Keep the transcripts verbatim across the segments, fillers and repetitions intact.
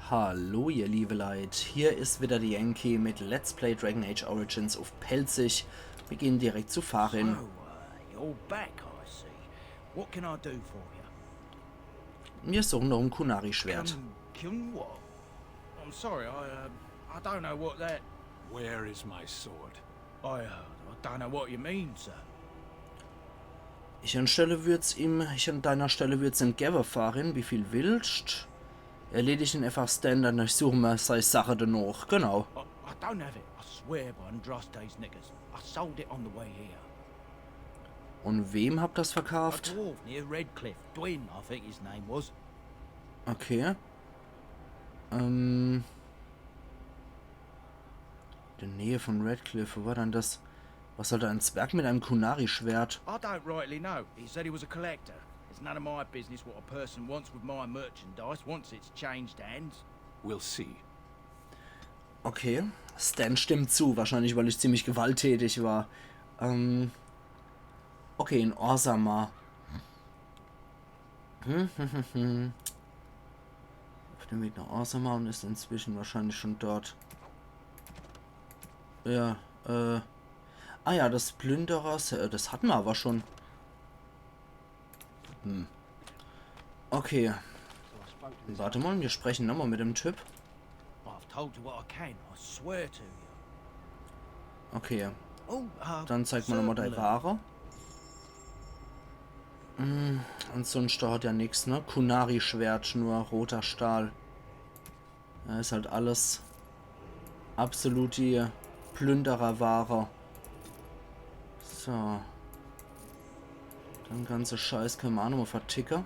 Hallo ihr liebe Leit, hier is wieder de Yankee mit Let's Play Dragon Age Origins uff Pälzisch. Mir gehen direkt zu Farin. So, uh, you're back, I see. What can I do for you? Mir suchen noch e Qunari-Schwert. Kyun, Kyun what? I'm sorry, I, uh, I don't know what that... Where is my sword? I, uh, I don't know what you mean, sir. Ich an Stelle würd's ihm, ich an deiner Stelle würd's ihm gewwe, Farin, wie viel willst. Erledig en einfach, Sten, dann durchsuche mer sei Sache danoch. Genau. I, I don't have it, I swear, by Andraste's knickers. I sold it on the way here. Und wem habt das A verkauft? dwarf near Redcliffe, Dwyn, I think his name was. Okay. Ähm. In der Nähe von Redcliffe, wo war dann das? Was soll da ein Zwerg mit einem Qunari-Schwert? I don't rightly know. He said he was a collector. It's none of my business what a person wants with my merchandise once it's changed hands. We'll see. Okay. Sten stimmt zu, wahrscheinlich weil ich ziemlich gewalttätig war. Ähm. Okay, in Orzammar. Hm, hm, hm, hm. Auf dem Weg nach Orzammar und ist inzwischen wahrscheinlich schon dort. Ja, äh. Ah ja, das Plünderers, äh, das hatten wir aber schon. Hm. Okay. Warte mal, wir sprechen nochmal mit dem Typ. I've told you what I can, I swear to you. Okay, Oh, uh, dann zeig mal nochmal deine certainly. Ware. Hm, und sonst da hat er nix, ne? Qunari-Schwert, nur roter Stahl. Ja, is halt alles absolut die Plündererware. So. Den ganze Scheiß könne mer ach nochmal verticke.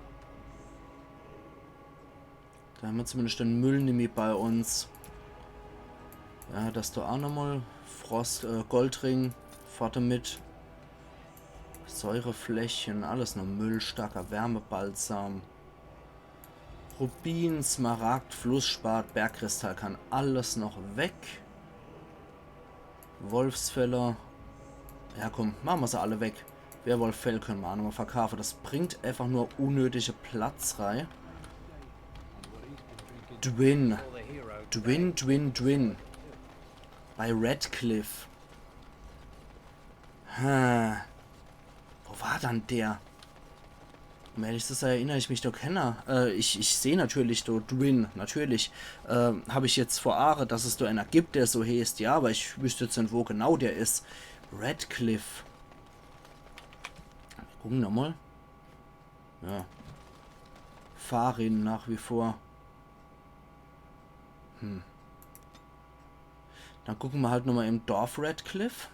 Da hämmer zumindest den Müll nimmi bei uns. Ja, das do ach nochmal. Frost, äh, Goldring. Fort damit. Säurefläschche, alles nur Müll, starker Wärmebalsam. Rubin, Smaragd, Flussspat, Bergkristall, kann alles noch weg. Wolfsfelle. Ja komm, mache mer se alle weg. Werwolffell könne mer ach nochmal verkaufe. Das bringt einfach nur unnötige Platz rei. Dwyn. Dwyn, Dwyn, Dwyn. Bei Redcliffe. Hm. Wo war dann der? Um ehrlich zu sein, erinnere ich mich doch kenner. Äh, ich, ich seh natürlich do Dwyn, natürlich. Äh, hab ich jetzt vor Aare, dass es do einer gibt, der so heeßt, ja, aber ich wüsst jetzt net, wo genau der is. Redcliffe. Gucke mer nochmal. Ja. Farin nach wie vor. Hm. Dann gucke mer halt nochmal im Dorf Redcliffe.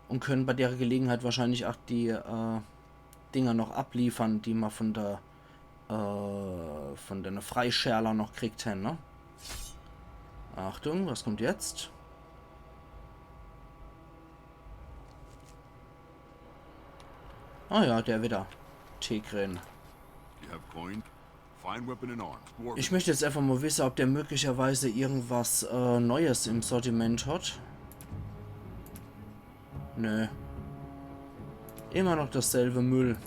Und könne bei der Gelegenheit wahrscheinlich ach die, äh, Dinger noch abliefere, die mer von der, äh, von dene Freischärler noch kriegt hen, ne? Achtung, was kommt jetzt? Ah ja, der wieder. Tegrin. You have coin? Fine weapon and arms. Dwarven. Ich möchte jetzt einfach mal wissen, ob der möglicherweise irgendwas, äh, Neues im Sortiment hat. Nö. Immer noch dasselbe Müll.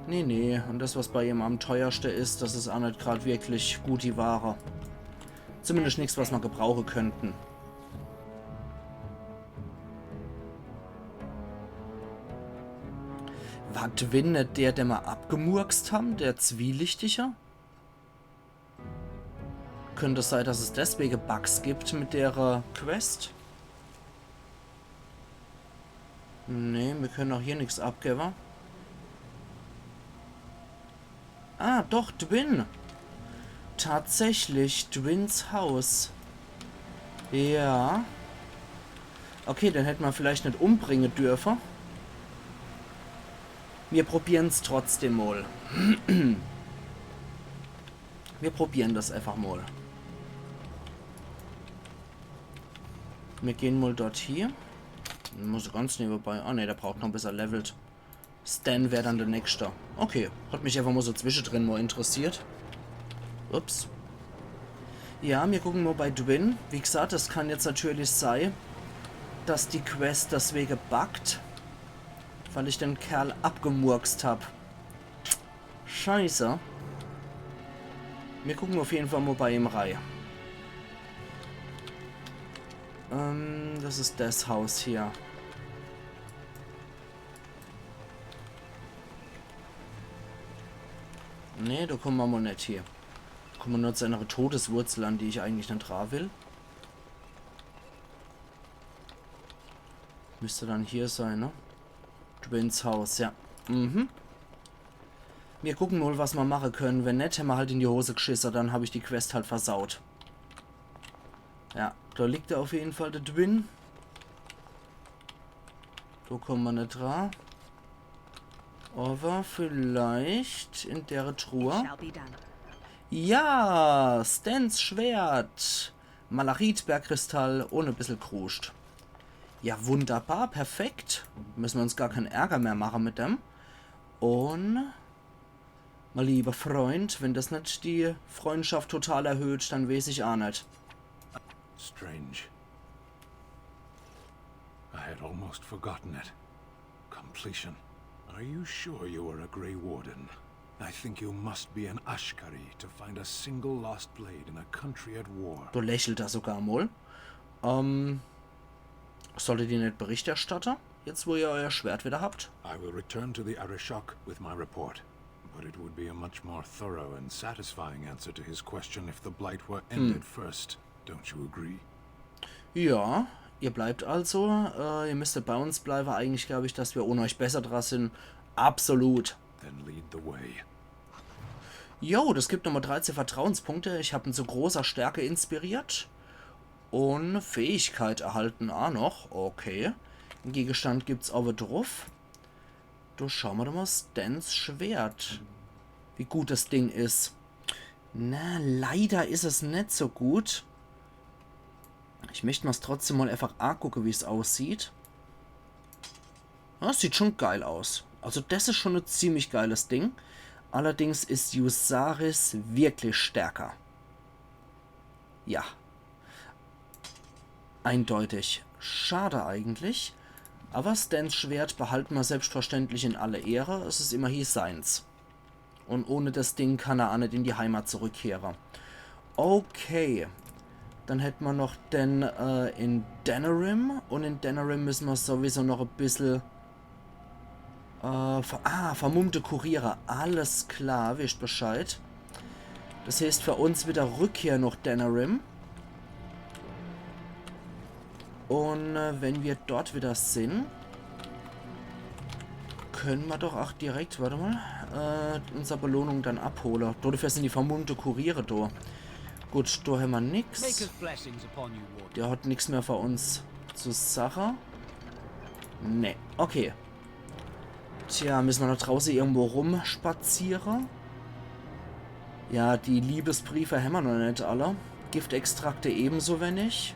Nee, nee. Und das, was bei ihm am teuersten ist, das ist auch nicht gerade wirklich gut die Ware. Zumindest nichts, was wir gebrauchen könnten. War Dwyn nicht der, den wir abgemurkst haben? Der Zwielichtige? Könnte sein, dass es deswegen Bugs gibt mit der, äh, Quest? Nee, wir können auch hier nichts abgeben. Ah, doch, Dwyn. Tatsächlich, Dwyns Haus. Ja. Okay, den hätte man vielleicht nicht umbringen dürfen. Wir probieren's trotzdem mal. Wir probieren das einfach mal. Wir gehen mal dort hier. Muss ganz nebenbei. Ah ne, der braucht noch, bis er levelt. Sten wäre dann der Nächste. Okay, hat mich einfach mal so zwischendrin mal interessiert. Ups. Ja, wir gucken mal bei Dwyn. Wie gesagt, das kann jetzt natürlich sein, dass die Quest deswegen buggt, weil ich den Kerl abgemurkst hab. Scheiße. Mir gucken auf jeden Fall mal bei ihm rei. Ähm, das is das Haus hier. Nee, da kommen wir mal net hier. Da kommen wir nur zu einer Todeswurzel, an die ich eigentlich net dra will. Müsste dann hier sein, ne? Du bist ins Haus, ja. Mhm. Mir gucken mal, was ma mache können. Wenn net, hämmer halt in die Hose geschisse, dann hab ich die Quest halt versaut. Ja, da liegt er auf jeden Fall, der Dwin. Da kommen wir net dra. Aber vielleicht in der Truhe. Shall be done. Ja, Stens Schwert. Malachit, Bergkristall und e bissel Kruscht. Ja, wunderbar, perfekt. Müssen wir uns gar keinen Ärger mehr machen mit dem. Und, mein lieber Freund, wenn das nicht die Freundschaft total erhöht, dann weiß ich auch nicht. Strange. I had almost forgotten it. Completion. Are you sure you are a Grey Warden? I think you must be an Ashkari to find a single lost blade in a country at war. Da lächelt er sogar mal. Ähm, solltet ihr nicht Bericht erstatten, jetzt wo ihr euer Schwert wieder habt? I will return to the Arishok with my report, but it would be a much more thorough and satisfying answer to his question if the blight were ended first. Don't you agree? Ja, ihr bleibt also. Äh, ihr müsstet bei uns bleiben. Eigentlich glaube ich, dass wir ohne euch besser dran sind. Absolut. Then lead the way. Jo, das gibt nochmal dreizehn Vertrauenspunkte. Ich hab ihn zu großer Stärke inspiriert. Und Fähigkeit erhalten auch noch. Okay. En Gegenstand gibt's aber drauf. Da schauen wir doch mal Stens Schwert. Wie gut das Ding is. Na, leider is es net so gut. Ich möcht mal's trotzdem mal einfach angucke, wie's aussieht. Ja, das sieht schon geil aus. Also das is schon e ziemlich geiles Ding. Allerdings is Yusaris wirklich stärker. Ja. Eindeutig. Schade eigentlich. Aber Stens Schwert behalten wir selbstverständlich in aller Ehre. Es is immerhin seins. Und ohne das Ding kann er auch nicht in die Heimat zurückkehren. Okay. Dann hätten wir noch den, äh, in Denerim. Und in Denerim müssen wir sowieso noch e bissel, äh, ver ah, vermummte Kuriere. Alles klar, wisst Bescheid. Das heißt für uns wieder Rückkehr nach Denerim. Und, äh, wenn wir dort wieder sind, können wir doch auch direkt, warte mal, äh, unsere Belohnung dann abholen. Dafür sind die vermummte Kuriere da. Gut, da haben wir nix. Maker's blessings upon you, Warden. Der hat nix mehr für uns zur Sache. Nee, okay. Tja, müssen wir da draußen irgendwo rumspazieren? Ja, die Liebesbriefe haben wir noch nicht alle. Giftextrakte ebenso wenig.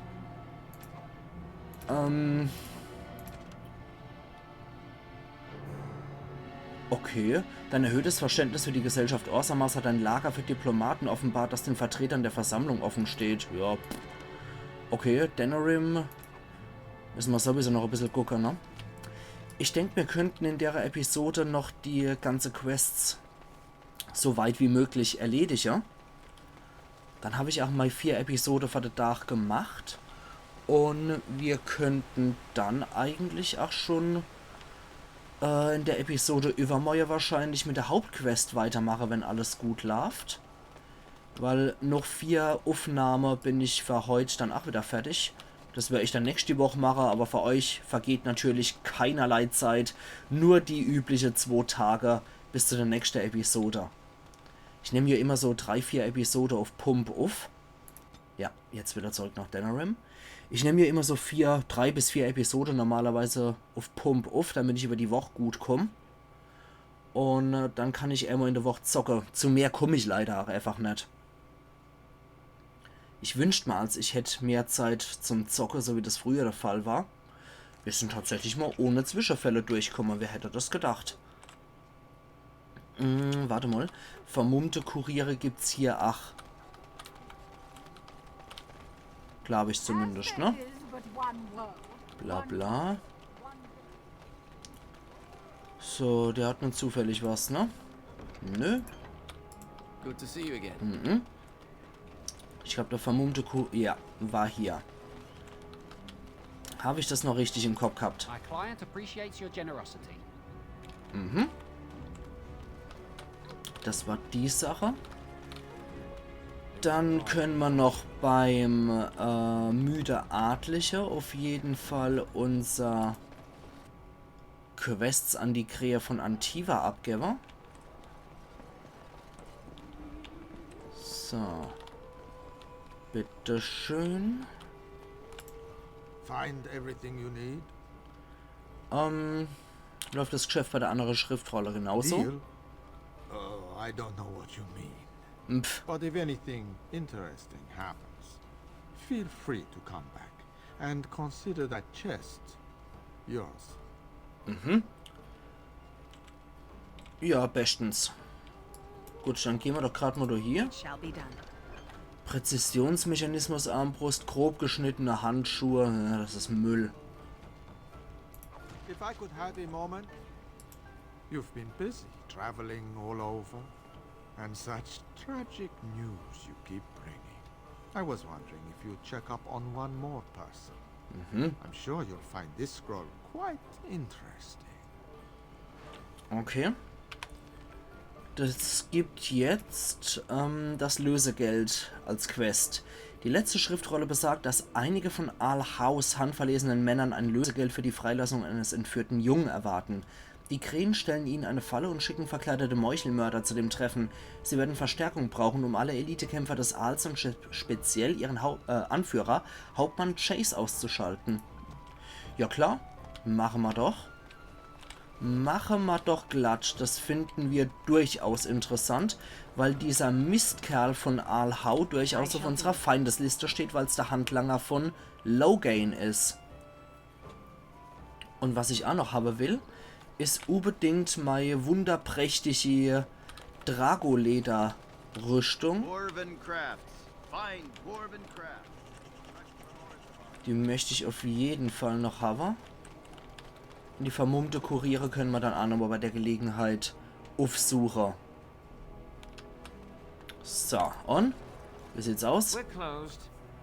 Ähm. Okay. Dein erhöhtes Verständnis für die Gesellschaft Orzammars hat ein Lager für Diplomaten offenbart, das den Vertretern der Versammlung offen steht. Ja. Okay, Denerim. Müssen wir sowieso noch ein bisschen gucken, ne? Ich denk, wir könnten in der Episode noch die ganze Quests so weit wie möglich erledige. Dann hab ich auch mal vier Episode für den Tag gemacht. Und wir könnten dann eigentlich auch schon, äh, in der Episode übermorgen wahrscheinlich mit der Hauptquest weitermachen, wenn alles gut läuft. Weil noch vier Aufnahme bin ich für heut dann auch wieder fertig. Das wär ich dann nächste Woche mache, aber für euch vergeht natürlich keinerlei Zeit, nur die übliche zwei Tage bis zu der nächsten Episode. Ich nehm hier immer so drei, vier Episode auf Pump auf. Ja, jetzt wieder zurück nach Denerim. Ich nehm hier immer so vier, drei bis vier Episode normalerweise auf Pump auf, damit ich über die Woche gut komm. Und, äh, dann kann ich einmal in der Woche zocke. Zu mehr komm ich leider auch einfach net. Ich wünscht mir, als ich hätt mehr Zeit zum Zocke, so wie das früher der Fall war. Wir sind tatsächlich mal ohne Zwischenfälle durchkomme. Wer hätte das gedacht? Hm, warte mal. Vermummte Kuriere gibt's hier, ach. Glaub ich zumindest, ne? Bla bla. So, der hat nun zufällig was, ne? Nö. Good to see you again. Mhm. Ich glaab, der vermummte Ku... Ja, war hier. Hab ich das noch richtig im Kopf gehabt? My client appreciates your generosity. Mhm. Das war die Sache. Dann können wir noch beim äh, müde Adlige auf jeden Fall unser Quests an die Krähe von Antiva abgeben. So. Bitteschön. Find everything you need? Ähm, läuft das Geschäft bei der anderen Schriftrolle genauso? Deal? Oh, I don't know what you mean. Pff, But if anything interesting happens, feel free to come back and consider that chest yours. ja, bestens. Gut, dann gehen wir doch grad mal da hier. Shall be done. Präzisionsmechanismus, Armbrust, grob geschnittene Handschuhe. Ja, das ist Müll. If I could have a moment. You've been busy traveling all over, and such tragic news you keep bringing. I was wondering if you'd check up on one more person. I'm sure you'll find this scroll quite interesting. Okay. Das gibt jetzt ähm, das Lösegeld als Quest. Die letzte Schriftrolle besagt, dass einige von Al Haus handverlesenen Männern ein Lösegeld für die Freilassung eines entführten Jungen erwarten. Die Krähen stellen ihnen eine Falle und schicken verkleidete Meuchelmörder zu dem Treffen. Sie werden Verstärkung brauchen, um alle Elitekämpfer des Aals und spe- speziell ihren Hau äh, Anführer, Hauptmann Chase, auszuschalten. Ja klar, mache ma doch. Mache ma doch glatt. Das finden wir durchaus interessant, weil dieser Mistkerl von Al Hau durchaus auf unserer Feindesliste steht, weil's der Handlanger von Loghain is. Und was ich auch noch habe will, is unbedingt meine wunderprächtige Dragoleder-Rüstung. Dwarven crafts. Fine dwarven crafts. Die möchte ich auf jeden Fall noch haben. Und die vermummte Kuriere können wir dann auch nochmal bei der Gelegenheit aufsuchen. So, und? Wie sieht's aus? We're closed.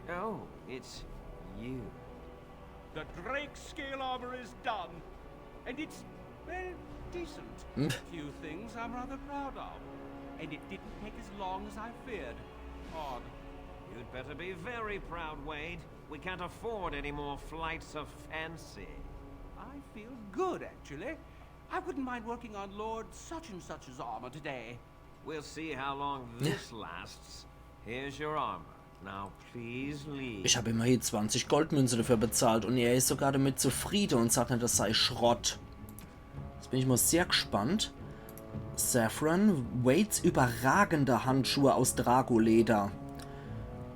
Oh, it's you. The Drake scale armor is done, and it's, well, decent. Mm. Few things I'm rather proud of, and it didn't take as long as I feared. Odd. You'd better be very proud, Wade. We can't afford any more flights of fancy. I feel good, actually. I wouldn't mind working on Lord Such and Such's armor today. We'll see how long this lasts. Here's your armor. Now please leave. Ich habe immerhin zwanzig Goldmünze dafür bezahlt und er ist sogar damit zufrieden und sagt nicht, das sei Schrott. Jetzt bin ich mal sehr gespannt. Zevran, Wades überragende Handschuhe aus Dragoleder.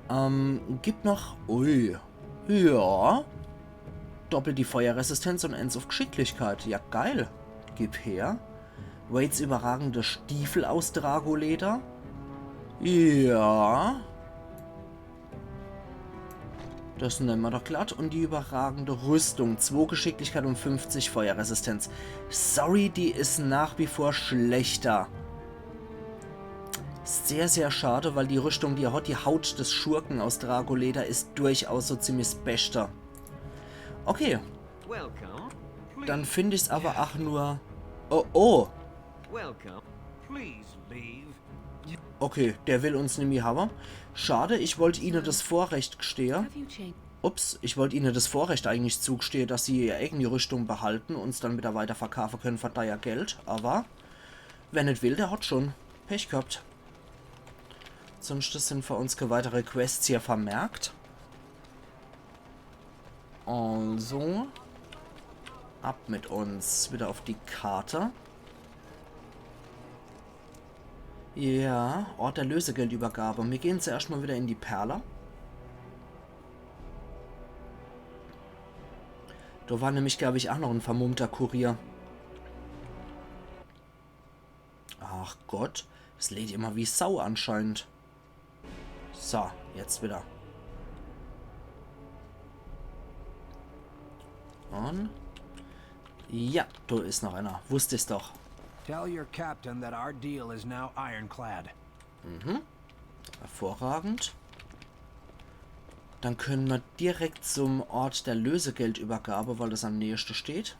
Ähm, gibt noch... Ui. Ja. Doppelt die Feuerresistenz und eins auf Geschicklichkeit. Ja, geil. Gib her. Wades überragende Stiefel aus Dragoleder. Ja. Das nehmen wir doch glatt. Und die überragende Rüstung. Zwei Geschicklichkeit und fünfzig Feuerresistenz. Sorry, die is nach wie vor schlechter. Sehr, sehr schade, weil die Rüstung, die er hat, die Haut des Schurken aus Dragoleder, is durchaus so ziemlich 's Beste. Okay, Welcome. Please. dann find ich's aber ach nur... Oh, oh. Welcome. Please leave. Okay, der will uns nimmi haben. Schade, ich wollt ihnen das Vorrecht gestehe. Have you changed? Ups, ich wollt ihnen das Vorrecht eigentlich zugestehe, dass sie ihr eigene Rüstung behalten und 's dann wieder weiter verkaufen können für teuer Geld. Aber wer nicht will, der hat schon. Pech gehabt. Sonst sind für uns keine weitere Quests hier vermerkt. Also, ab mit uns. Wieder auf die Karte. Ja, Ort der Lösegeldübergabe. Wir gehen zuerst mal wieder in die Perle. Da war nämlich, glaub ich, auch noch ein vermummter Kurier. Ach Gott, es lädt immer wie Sau anscheinend. So, jetzt wieder. Und... Ja, da ist noch einer. Wusst ich's doch. Tell your captain that our deal is now ironclad. Mhm. Hervorragend. Dann könne mer direkt zum Ort der Lösegeldübergabe, weil das am nächste steht.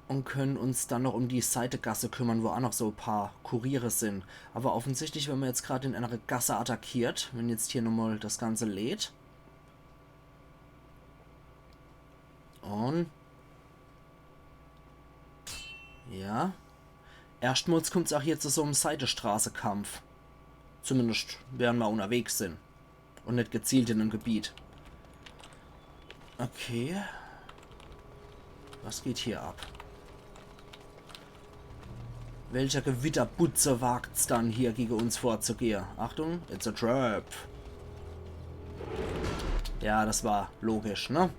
Und könne uns dann noch um die Seitegasse kümmere, wo auch noch so paar Kuriere sin. Aber offensichtlich, wenn mer jetzt grad in einer Gasse attackiert, wenn jetzt hier nochmal das Ganze lädt. Und ja. Erschtmals kummt's auch hier zu so em Seitestraßekampf. Zumindest während mer unterwegs sin. Und net gezielt in em Gebiet. Okay. Was geht hier ab? Welcher Gewitterbutze wagt's dann hier gege uns vorzugehe? Achtung, it's a trap. Ja, das war logisch, ne?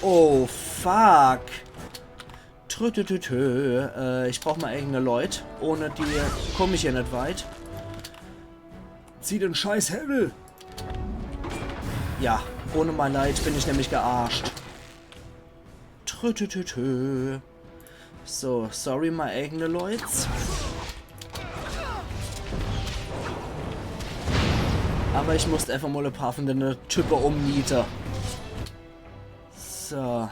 Oh, fuck. Trütütütü. Äh, ich brauch mei eigene Leut. Ohne die komm ich hier net weit. Zieh den Scheißhebel. Ja, ohne mei Leit bin ich nämlich gearscht. Trütütütü. So, sorry, mei eigene Leut. Aber ich musst einfach mal e paar von dene Type umniete. So.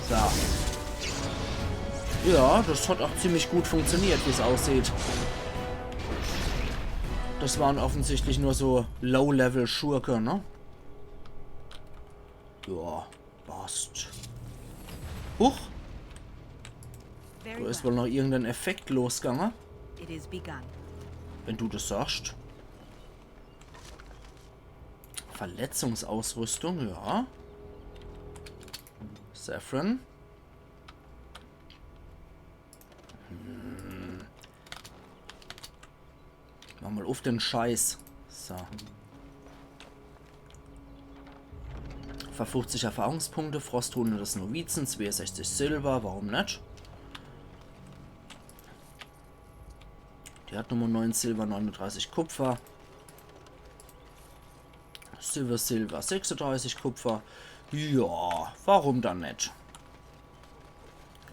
So. Ja, das hat auch ziemlich gut funktioniert, wie's aussieht. Das waren offensichtlich nur so Low-Level-Schurke, ne? Ja, passt. Huch, da is wohl noch irgendein Effekt losgange. It is begun. Wenn du das sagst. Verletzungsausrüstung, ja. Zevran. Hm. Mach mal uff den Scheiß. So. Für fuchzig Erfahrungspunkte, Frostrune des Novizen, zweesechzig Silber, warum net? Die hat Nummer neun Silber, neununddreißig Kupfer. Silber, Silber, sechsunddreißig Kupfer. Ja, warum dann net?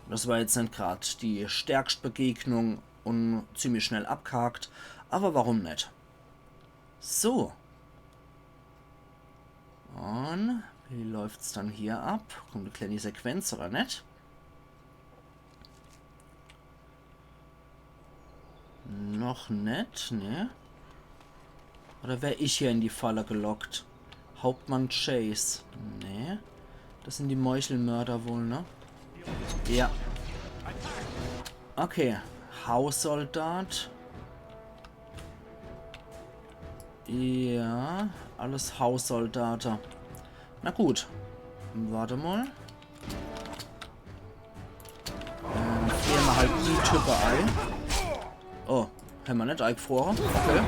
Das war jetzt net grad die stärkst Begegnung und ziemlich schnell abgehakt. Aber warum net? So. Und wie läuft's dann hier ab? Kommt e kleine Sequenz, oder net? Noch net, ne? Oder wär ich hier in die Falle gelockt? Hauptmann Chase. Ne. Das sind die Meuchelmörder wohl, ne? Ja. Okay. Haussoldat. Ja, alles Haussoldate. Na gut. Warte mal. Ähm, friere mer halt die Type ei. Oh, hämmer net eigefrore. Okay.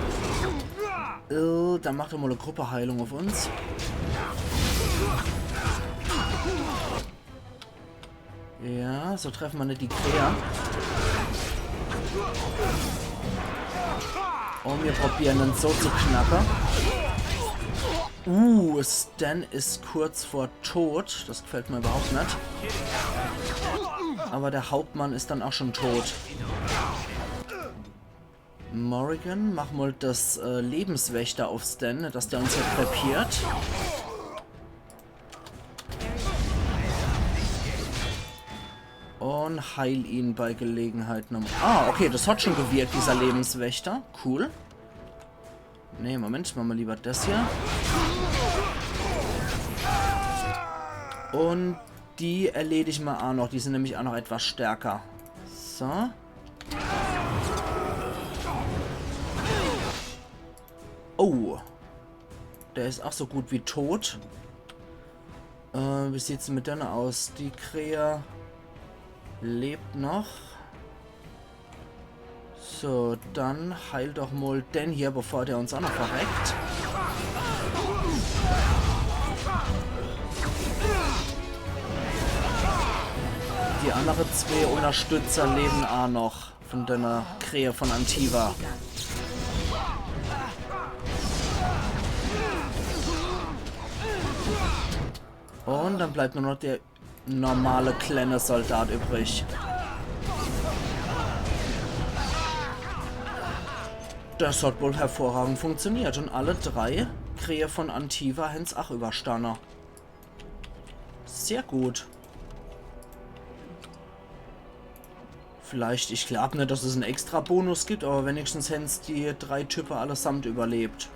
Äh, dann macht er mal e Gruppeheilung auf uns. Ja, so treffe mer net die Krähe. Und wir probieren dann so zu knacke. Uh, Sten is kurz vor tot. Das gefällt mir überhaupt net. Aber der Hauptmann is dann auch schon tot. Morrigan, mach mal das, äh, Lebenswächter auf Sten, dass der uns hier krepiert. Und heil ihn bei Gelegenheit nochmal. Ah, okay, das hat schon gewirkt, dieser Lebenswächter. Cool. Nee, Moment, mache mer lieber das hier. Und die erledige mer auch noch. Die sind nämlich auch noch etwas stärker. So. Oh. Der is auch so gut wie tot. Äh, wie sieht's mit denne aus? Die Krähe lebt noch. So, dann heil doch mal den hier, bevor der uns auch noch verreckt. Die andere zwei Unterstützer leben auch noch von der Krähe von Antiva. Und dann bleibt nur noch der normale kleine Soldat übrig. Das hat wohl hervorragend funktioniert und alle drei Krähe von Antiva hän's ach überstanne. Sehr gut. Vielleicht, ich glaub net, dass es en extra Bonus gibt, aber wenigstens hän's die drei Type allesamt überlebt.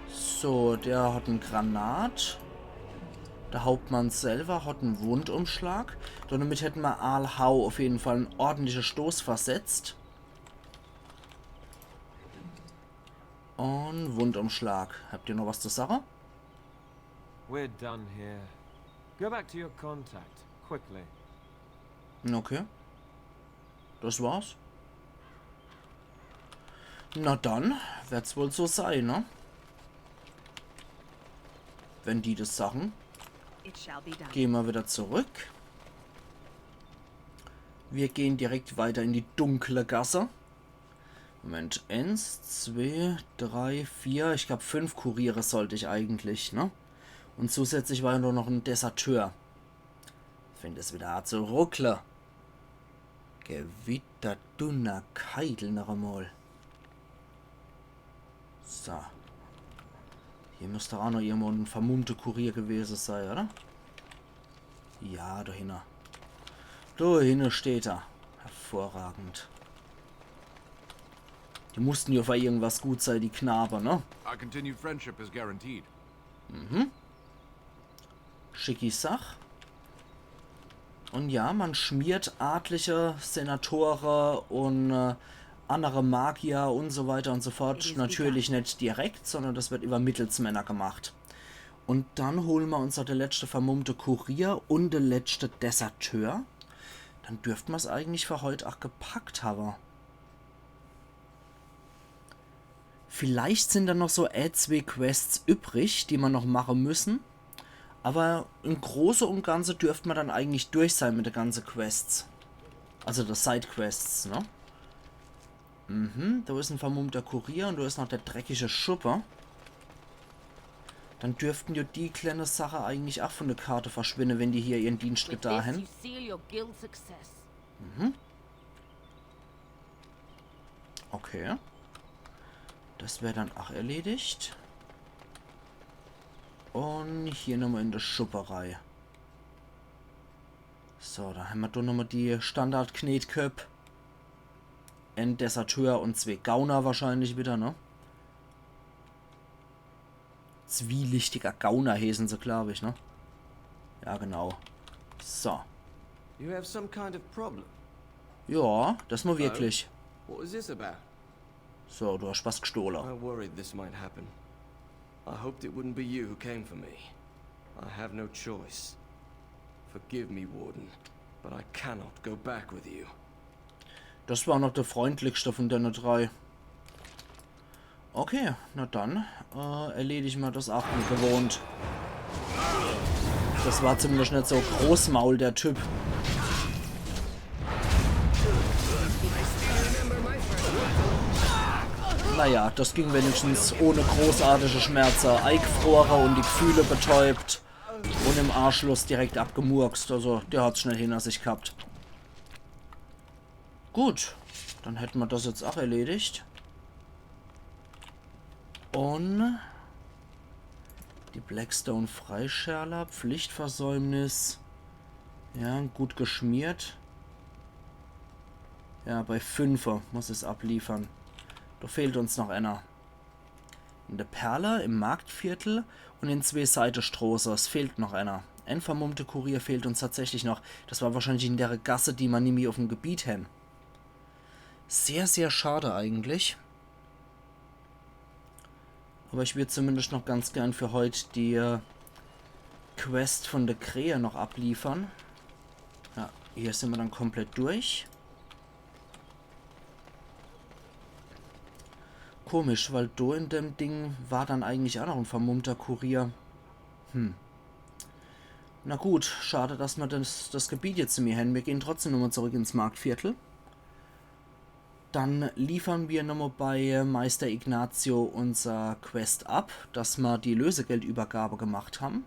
So, der hat en Granat. Der Hauptmann selber hat en Wundumschlag. Damit hätte mer Al Hau auf jeden Fall en ordentliche Stoß versetzt. Und Wundumschlag. Habt ihr noch was zu sagen? We're done here. Go back to your contact, quickly. Okay. Das war's. Na dann, werd's wohl so sein, ne? Wenn die das sagen, It shall be done. gehen wir wieder zurück. Wir gehen direkt weiter in die dunkle Gasse. Moment, eins, zwei, drei, vier, ich glaub fünf Kuriere sollte ich eigentlich, ne? Und zusätzlich war ja nur noch en Deserteur. Fängt es wieder an zu ruckle. Gewitter, Dunner, Keitel noch einmal. So. Hier müsste auch noch irgendwo en vermummte Kurier gewesen sein, oder? Ja, da hinne. Da hinne steht er. Hervorragend. Die mussten ja für irgendwas gut sein, die Knabe, ne? Our continued friendship is guaranteed. Schicki Sach. Und ja, man schmiert Adlige, Senatore und äh, andere Magier und so weiter und so fort natürlich net direkt, sondern das wird über Mittelsmänner gemacht. Und dann holen wir uns noch der letzte vermummte Kurier und der letzte Deserteur. Dann dürften wir's eigentlich für heut auch gepackt haben. Vielleicht sind da noch so ein, zwei Quests übrig, die man noch machen müssen. Aber im Großen und Ganzen dürften wir dann eigentlich durch sein mit der ganzen Quests. Also der Sidequests, ne? Mhm, da ist ein vermummter Kurier und da ist noch der dreckige Schuppe. Dann dürften ja die kleine Sache eigentlich auch von der Karte verschwinden, wenn die hier ihren Dienst With getan this, haben. You seal your guild success. Okay. Das wäre dann auch erledigt. Und hier nochmal in die Schuppe rein. So, da haben wir doch nochmal die Standard-Knetköpp. Ein Deserteur und zwei Gauner wahrscheinlich wieder, ne? Zwielichtiger Gauner heißen sie, glaube ich, ne? Ja, genau. So. You have some kind of problem. Ja, das mal wirklich. What was this about? So, du hast was gestohlen. I worried this might happen. I hoped it wouldn't be you who came for me. I have no choice. Forgive me, Warden, but I cannot go back with you. Das war noch der freundlichste von den drei. Okay, na dann, äh, erledige ich mal das auch wie gewohnt. Das war ziemlich nicht so großmaul, der Typ. Naja, das ging wenigstens ohne großartige Schmerzen. Eingefroren und die Gefühle betäubt. Und im Anschluss direkt abgemurkst. Also, der hat's schnell hinter sich gehabt. Gut, dann hätten wir das jetzt auch erledigt. Und die Blackstone Freischärler, Pflichtversäumnis. Ja, gut geschmiert. Ja, bei Fünfer muss es abliefern. Da fehlt uns noch einer. In der Perle, im Marktviertel und in zwei Seitestroße. Es fehlt noch einer. Ein vermummter Kurier fehlt uns tatsächlich noch. Das war wahrscheinlich in der Gasse, die man nimmi auf dem Gebiet hen. Sehr, sehr schade eigentlich. Aber ich würde zumindest noch ganz gern für heute die äh, Quest von der Krähe noch abliefern. Ja, hier sind wir dann komplett durch. Komisch, weil do in dem Ding war dann eigentlich auch noch ein vermummter Kurier. Hm. Na gut, schade, dass wir das, das Gebiet jetzt nimmi hen. Wir gehen trotzdem nochmal zurück ins Marktviertel. Dann liefern wir nochmal bei Meister Ignazio unser Quest ab, dass wir die Lösegeldübergabe gemacht haben.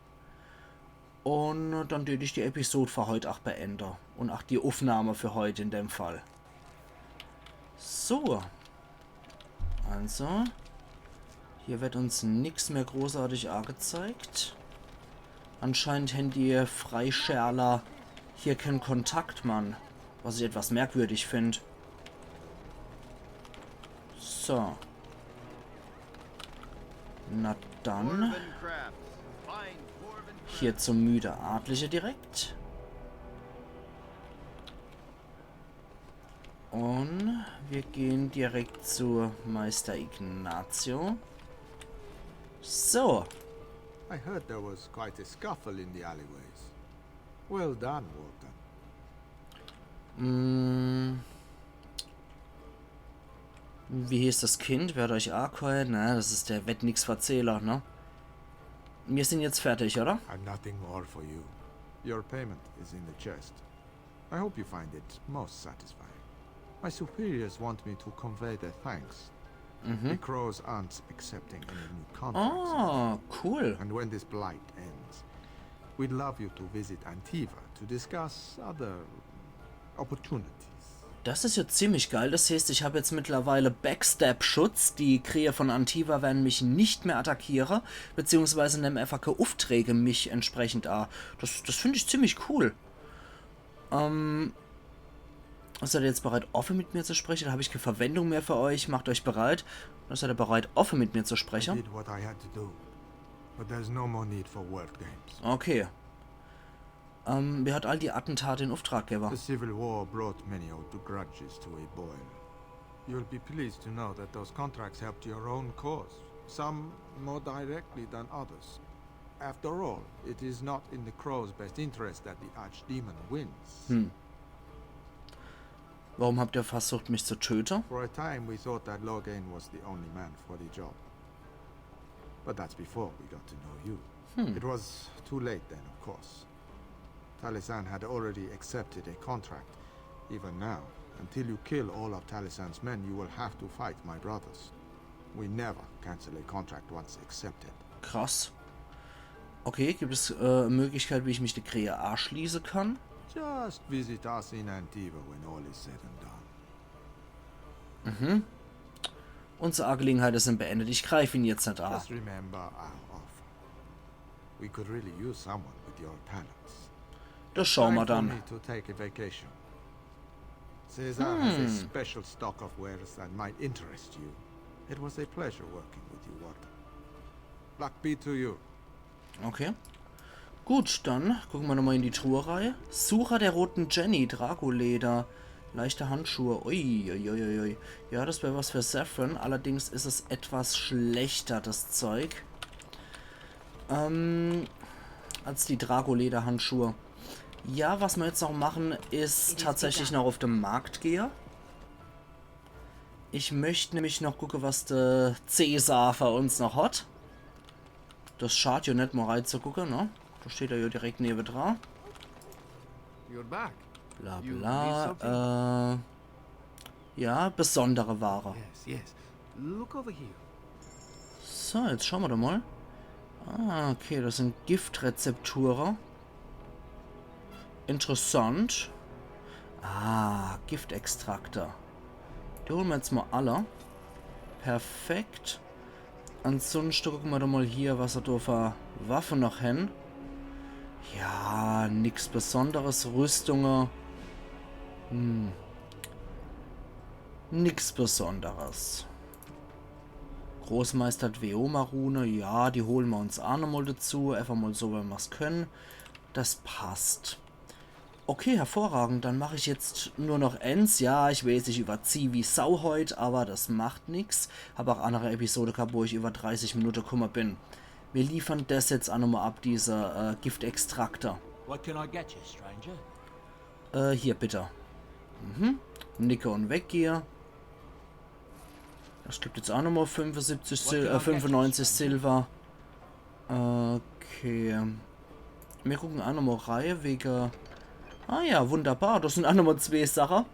Un dann dät ich die Episode für heut ach beende. Un ach die Uffnahme für heut in dem Fall. So. Also, hier wird uns nix mehr großartig agezeigt. Anscheinend hän die Freischärler hier kän Kontakt, Mann. Was ich etwas merkwürdig find. So. Na dann. Hier zum müde Adlige direkt. Un wir gehen direkt zu Meister Ignazio. So. I heard there was quite a scuffle in the alleyways. Well done, Walton. Mm. Wie hieß das Kind? Werd euch akehr? Na, das is der Wettnix-Verzähler, ne? Wir sind jetzt fertig, oder? I've nothing more for you. Your payment is in the chest. I hope you find it most satisfying. My superiors want me to convey their thanks. The Crows aren't accepting any new contracts. Oh, cool. And when this blight ends, we'd love you to visit Antiva to discuss other opportunities. Das is ja ziemlich geil. Das heißt, ich hab jetzt mittlerweile Backstab-Schutz. Die Krähe von Antiva werden mich nicht mehr attackieren, beziehungsweise nehmen einfach keine Aufträge mich entsprechend an. Das, das find ich ziemlich cool. Ähm, seid ihr jetzt bereit, offen mit mir zu sprechen? Da hab ich keine Verwendung mehr für euch. Macht euch bereit. Seid ihr bereit, offen mit mir zu I sprechen? did what I had to do, but there's no more need for word games. Okay. Ähm, wer hat all die Attentate in Auftrag gegeben? The Civil War brought many old grudges to a boil. You'll be pleased to know that those contracts helped your own cause, some more directly than others. After all, it is not in the Crow's best interest that the Archdemon wins. Hm. Warum habt ihr versucht, mich zu töten? For a time, we thought that Lorgain was the only man for the job. But that's before we got to know you. It was too late then, of course. Talisan had already accepted a contract. Even now, until you kill all of Talisan's men, you will have to fight my brothers. We never cancel a contract once accepted. Krass. Okay, gibt es äh, Möglichkeit, wie ich mich der Krähe anschließen kann? Just visit us in Antiva when all is said and done. Unsere Angelegenheiten sind beendet. Ich greife ihn jetzt nicht an. Just remember our offer. We could really use someone with your talents. Das schauen wir Time for dann. Me to take a vacation. Caesar has a special stock of wares that might interest you. It was a pleasure working with you, Walter. Luck be to you. Okay. Gut, dann gucken wir nochmal in die Truhe rein. Sucher der roten Jenny, Drago-Leder. Leichte Handschuhe. Ui, ui, ui, ui, ui. Ja, das wäre was für Zevran. Allerdings ist es etwas schlechter, das Zeug. Ähm, als die Drago-Leder-Handschuhe. Ja, was wir jetzt noch machen, ist tatsächlich noch auf den Markt gehe. Ich möchte nämlich noch gucken, was der Cäsar für uns noch hat. Das schadet ja nicht, mal reinzugucken, ne? Da steht er ja direkt neben dran. You're back. Bla You need bla. something? Äh, ja, besondere Ware. Yes, yes. Look over here. So, jetzt schauen wir doch mal. Ah, okay, das sind Giftrezepturen. Interessant. Ah, Giftextrakte. Die holen wir jetzt mal alle. Perfekt. Ansonsten gucken wir doch mal hier, was er da für Waffen noch haben. Ja, nix Besonderes. Rüstungen. Hm. Nix Besonderes. Großmeister Dweoma-Rune, ja, die holen wir uns auch nochmal dazu. Einfach mal so, wenn wir's können. Das passt. Okay, hervorragend. Dann mache ich jetzt nur noch eins. Ja, ich weiß, ich überziehe wie Sau heut, aber das macht nix. Hab auch andere Episode gehabt, wo ich über dreißig Minuten gekommen bin. Wir liefern das jetzt auch nochmal ab, diese äh, Giftextrakte. What can I get you, stranger? Äh, hier, bitte. Mhm. Nicke und weggehe. Das gibt jetzt auch nochmal fünfundsiebzig Sil äh, fünfundneunzig Silber. Okay. Wir gucken auch nochmal Reihe wegen. Ah ja, wunderbar. Das sind auch nochmal zwei Sachen.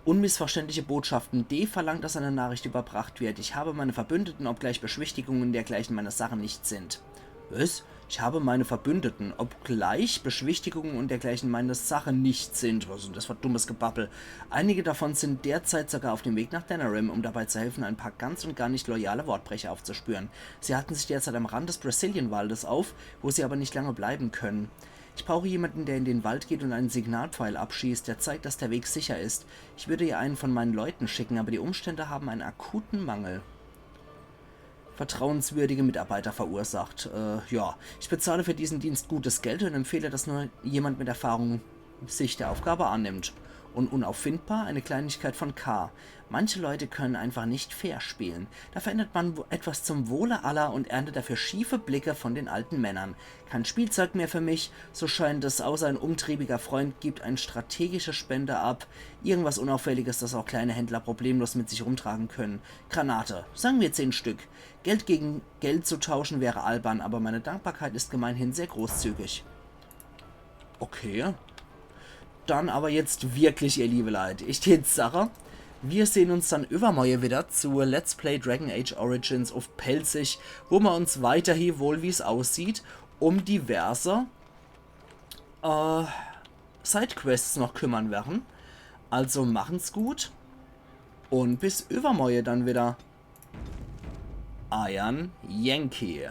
Unmissverständliche Botschaften. D verlangt, dass eine Nachricht überbracht wird. Ich habe meine Verbündeten, obgleich Beschwichtigungen und dergleichen meine Sache nicht sind. Was? Ich habe meine Verbündeten, obgleich Beschwichtigungen und dergleichen meine Sache nicht sind. Was ist denn das für dummes Gebabbel? Einige davon sind derzeit sogar auf dem Weg nach Denerim, um dabei zu helfen, ein paar ganz und gar nicht loyale Wortbrecher aufzuspüren. Sie halten sich derzeit am Rand des Brecilian-Waldes auf, wo sie aber nicht lange bleiben können. Ich brauche jemanden, der in den Wald geht und einen Signalpfeil abschießt, der zeigt, dass der Weg sicher ist. Ich würde ja einen von meinen Leuten schicken, aber die Umstände haben einen akuten Mangel. Vertrauenswürdige Mitarbeiter verursacht. Äh, ja, ich bezahle für diesen Dienst gutes Geld und empfehle, dass nur jemand mit Erfahrung sich der Aufgabe annimmt. Und unauffindbar eine Kleinigkeit von K. Manche Leute können einfach nicht fair spielen. Da verändert man wo- etwas zum Wohle aller und erntet dafür schiefe Blicke von den alten Männern. Kein Spielzeug mehr für mich, so scheint es, außer ein umtriebiger Freund gibt eine strategische Spende ab. Irgendwas Unauffälliges, das auch kleine Händler problemlos mit sich rumtragen können. Granate, sagen wir zehn Stück. Geld gegen Geld zu tauschen wäre albern, aber meine Dankbarkeit ist gemeinhin sehr großzügig. Okay. Dann aber jetzt wirklich, ihr liebe Leit. Ich tät sache, wir sehen uns dann übermorje wieder zu Let's Play Dragon Age Origins uff Pälzisch, wo wir uns weiterhin wohl, wie's aussieht, um diverse äh, Sidequests noch kümmern werden. Also machen's gut und bis übermorje dann wieder. Eiern Yankee.